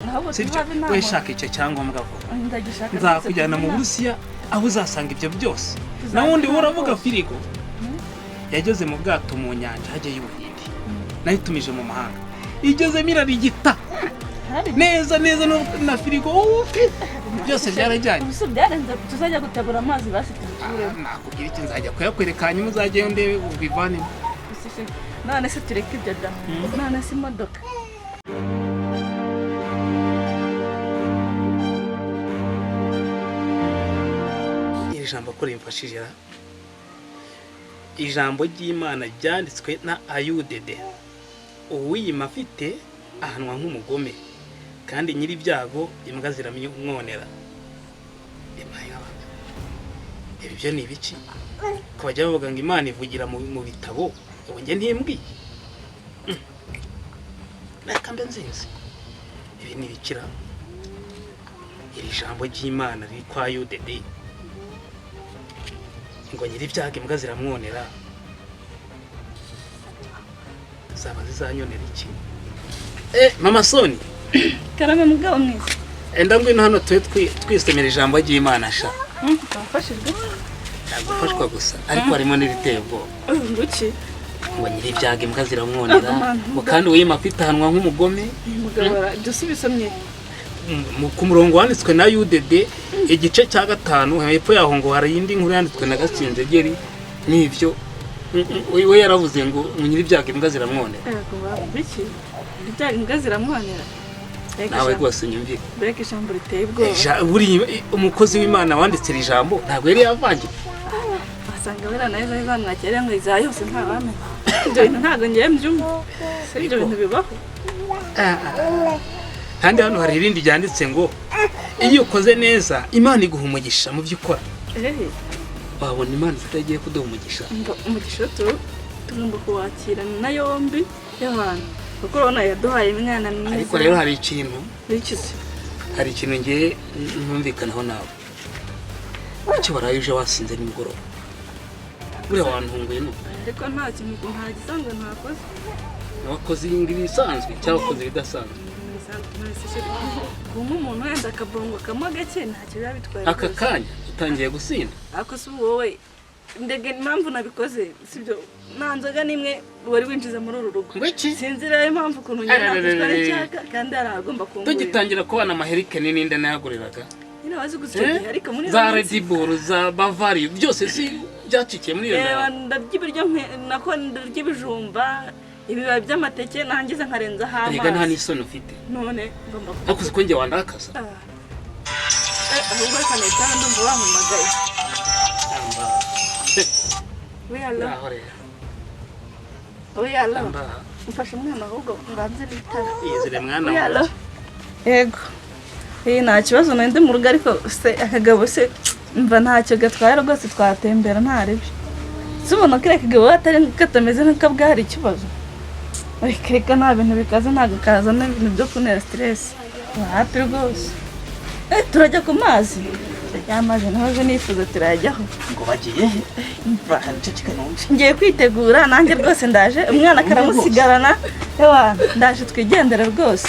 Ntabwo Sibyo? tuzabe inama. We shaka icyo cyangombwa vuba. Ndagishaka. Nzakujyana mu Burusiya aho uzasanga ibyo byose. Na wundi uravuga firigo yageze mu bwato mu nyanja hajya y'Ubuhinde, nayitumije mu mahanga, igezemo irarigita neza neza na firigo upi byose byarajyanye. Ubu byarenze, tuzajya gutabura amazi basi tubikuremo. Nakubwira iki, nzajya kuyakwereka hanyuma uzajyayo ndebe ubivanemo. None se tureke ibyo da, none se imodoka. Iri jambo ko rimfashije ra? Ijambo ry'Imana ryanditswe na Ayudede: uwiyima afite ahanwa nk'umugome, kandi nyir'ibyago imbwa ziramwonera. Ibi byo ni ibiki ko bajya bavuga ngo Imana ivugira mu bitabo? Ubu njye ntimbwiye. Reka mbe nzinzi ibi ni ibikira. Iri jambo ry'Imana riri kwa Ayudede ngo nyir'ibyago imbwa ziramwonera, zaba zizanyonera iki? Mama Soni. Karame mugabo mwiza. Enda ngwino hano tube twisomera ijambo ry'Imana sha. Wafashijwe? Nagufashwa gusa, ariko harimo n'iriteye ubwoba. Nguki? Ngo nyir'ibyago imbwa ziramwonera, ngo kandi uwima afite ahanwa nk'umugome. Mugabo ibyo si ubisomye? Ku murongo wanditswe na UDD igice cya 5, hepfo yaho ngo hari indi nkuru yanditswe na Gatsinzegeri n'ibyo. We yaravuze ngo nyir'ibyago imbwa ziramwonera. Yego, biki? Ibyago imbwa ziramwonera. Nawe rwose unyumvire. Mbega ijambo riteye ubwoba. Buriya umukozi w'Imana wanditse iri jambo ntabwo yari yavangiwe. Wasanga buriya nawe zari zamwakira ngo iza yose ntawamenya. Ibyo bintu ntabwo ngiye mbyumva. Se ibyo bintu bibaho? Kandi hano hari irindi ryanditse ngo iyo ukoze neza Imana iguha umugisha mu byo ukora. Wabona Imana itagiye kuduha umugisha. Umugisha tugomba kuwakira na yombi y'abantu. Kuko urabona yaduhaye umwana mwiza. Ariko rero hari ikintu. Bikize. Hari ikintu ngiye ntumvikanaho nawe. Icyo waraye uje wasinze nimugoroba. Buriya wantunguye nuko. Ariko nta kintu nta gisanzwe ntakoze. Wakoze ibisanzwe cyangwa wakoze ibidasanzwe? Kunywa umuntu wenda akabongo kamwe gake ntacyo biba bitwaye. Aka kanya utangiye gusinda. Ariko si wowe ndege impamvu nabikoze sibyo, nta nzoga n'imwe wari winjiza muri uru rugo. Sinzi rero impamvu ukuntu njye nakutwara icyaka kandi hari agomba kungurira. Tugitangira kubana amaherikeni n'inde nayaguriraga. Nyine wazi gusa icyo gihe ariko muri za Red Bull za Bavaria byose si byacikiye muri iyo ndara. Ndarya ibiryo nako ndarya ibijumba, ibibabi by'amateke nangiza nkarenzaho amazi. Erega nta n'isoni ufite. None ngomba kuko uzi ko njye wandakaza. Ahubwo reka nitabe ndumva bampamagaye. Mfashe umwana ahubwo mbanze nitabe. Yizire mwana wanjye. Yego. Nta kibazo nende mu rugo ariko se akagabo se mva ntacyo gatwara rwose twatembera nta ribi. Sibona kiriya kagabo atari katameze nk'akabwa hari ikibazo. Reka nta bintu bikaze ntabwo kazana ibintu byo kuntera stress. Wapi rwose. Turajya ku mazi. Ya mazi nahoze nifuza turajyaho. Ngo bagiye he? Ngiye kwitegura nanjye rwose ndaje umwana karamusigarana. Ewa ndaje twigendera rwose.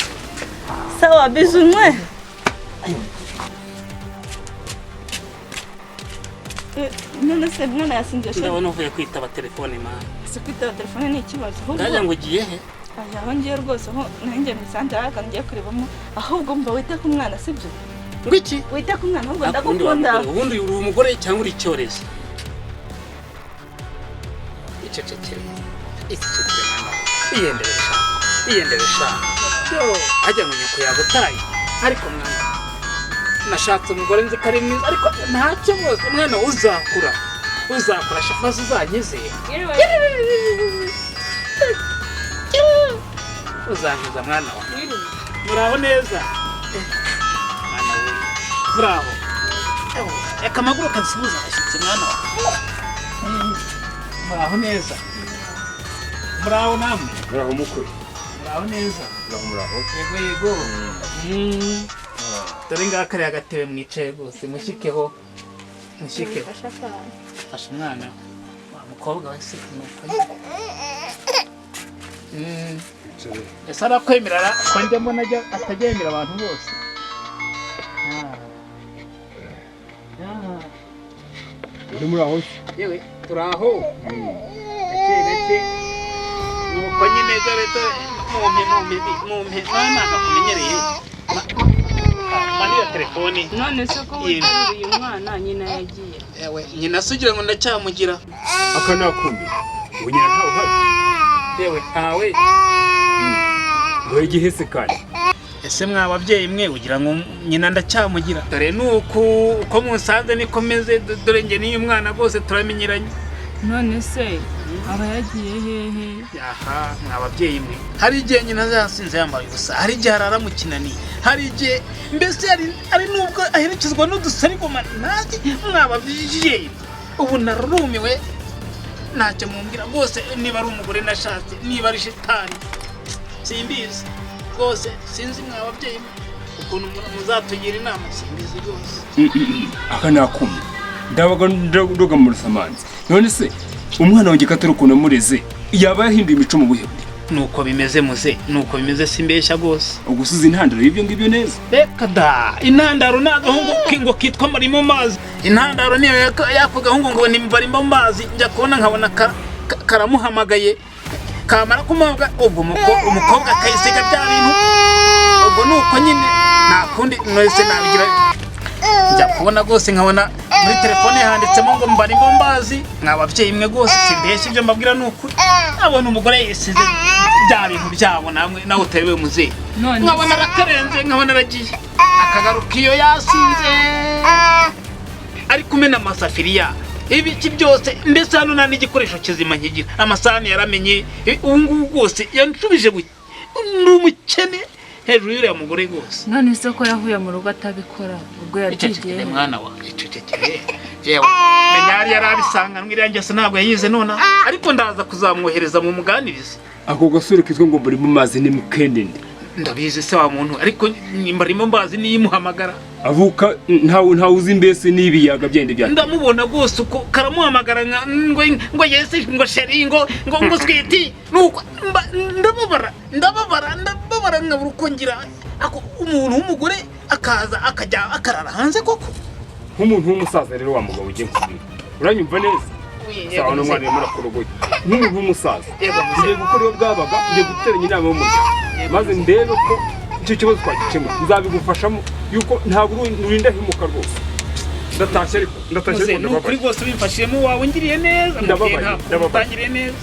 Sawa bizu mwe. None se mwana yasinziriye? Ndabona uvuye kwitaba telefone mama. Si kwitaba telefone ni ikibazo. Ndagira ngo ugiye he? Aho ngiye rwose aho nanjye misanze ariko ngiye kurebamo ahubwo mba wita ku mwana sibyo? Ngwiki? Wita ku mwana ahubwo ndagukunda. Ubundi uri umugore cyangwa uri icyorezo? Icecekere. Icecekere mwana. Iyendere sha. Iyendere sha. Yo, ajya ngo nyoko yagutaye. Ariko mwana nashatse umugore nzi ko ari mwiza ariko ntacyo rwose mwana uzakura. Uzakura sha maze uzankize. Uzankiza mwana wawe. Muraho neza. Mwana we. Muraho. Reka amaguru kansuhuza abashyitsi mwana wawe. Muraho neza. Muraho namwe. Muraho mukuru. Muraho neza. Muraho muraho. Yego yego. Dore ngaha kariya gatebe mwicaye rwose mushyikeho. Mushyikeho. Fasha umwana. Wa mukobwa we se nuko. Ese arakwemerera ko njya mbona atajya yemera abantu bose? Uri muri aho? Yewe turi aho gake gake, nuko nyine dore dore mumpe mumpe mumpe, nawe ntabwo akumenyereye. Ma niyo telefoni. None se ko witeruriye umwana, nyina yagiye? Yewe, nyina se ugira ngo ndacyamugira? Aka nakumbi ngo nyina ntawe uhari? Yewe, ntawe. Ngo igihese kandi. Ese mwa babyeyi mwe, ugira ngo nyina ndacyamugira? Dore nuku uko musanze niko meze, dore njye n'uyu mwana rwose turamenyeranye. None se aba yagiye hehe? Aha mwa babyeyi mwe, hari igihe nyina yasinze yambaye ubusa, hari igihe arara mu kinani, hari igihe mbese hari n'ubwo aherekezwa n'udusarigoma. Nanjye mwa babyeyi ubu narumiwe, ntacyo mumbwira rwose. Niba ari umugore nashatse, niba ari shitani, simbizi rwose. Sinzi mwa babyeyi mwe ukuntu muzatugira inama, simbizi rwose. Aka nakumbi ndabaga ndoga mu rusamanzi. None se umwana wanjye katari ukuntu amureze, yaba yahinduye imico mu buhe buryo? Nuko bimeze muze, nuko bimeze, simbeshya rwose. Ubwo uzi intandaro y'ibyo ngibyo neza? Reka da, intandaro ni agahungu ngo kitwa marimo mazi. Intandaro niyo y'ako gahungu ngo ni barimo mazi. Njya kubona nkabona karamuhamagaye, kamara kumuhabwa ubwo umukobwa akayisiga bya bintu. Ubwo ni uko nyine, nta kundi mwese nabigira. Njya kubona rwose nkabona muri telefone handitsemo ngo mbarimo mbazi. Mwa babyeyi mwe, rwose simbeshya, ibyo mbabwira ni ukuri. Abona umugore yisize bya bintu byabo, namwe nawe uterewe muzehe. None nkabona arakarenze, nkabona aragiye, akagaruka iyo yasinze ari kumena amasafiriya, ibiki byose. Mbese hano nta n'igikoresho kizima nkigira, amasahani yaramenye. Ubu ngubu rwose yanshubije ni umukene hejuru y'uriya mugore rwose. None se ko yavuye mu rugo atabikora, ubwo yabyigiye? Icecekere mwana wa, icecekere. Yewe, menya yari yarabisanganwe, iriya ngeso ntabwo yayize nonaha, ariko ndaza kuzamwohereza mu muganirize. Ako gasore kitwa ngo muri mu mazi ni mukendende. Ndabizi se wa muntu, ariko mbarimo mbazi niyo imuhamagara. Avuka ntawe uzi mbese n'ibiyaga byende bya Ndamubona rwose uko karamuhamagara ngo yese, ngo chéri, ngo sweetie, nuko ndababara, ndababara, ndababara, nkabura uko ngira. Ako umuntu w'umugore akaza akajya akarara hanze koko? Nk'umuntu w'umusaza rero, wa mugabo, ugiye kubwira, uranyumva neza? Sawa, n'umwana arimo arakorogoye. Nk'umuntu w'umusaza, Yego, ngiye gukora iyo bwabaga, ngiye guteranya inama y'umuryango maze ndebe ko icyo kibazo twagikemura. Nzabigufashamo yuko ntabwo urinda himuka rwose. Ndatashye, ariko ndatashye, Muze, ariko ni ukuri ndababaye. Rwose ubimfashiyemo wawe ungiriye neza. Ndababaye, Mubyeyi, ntabwo ndababaye. utangiriye neza.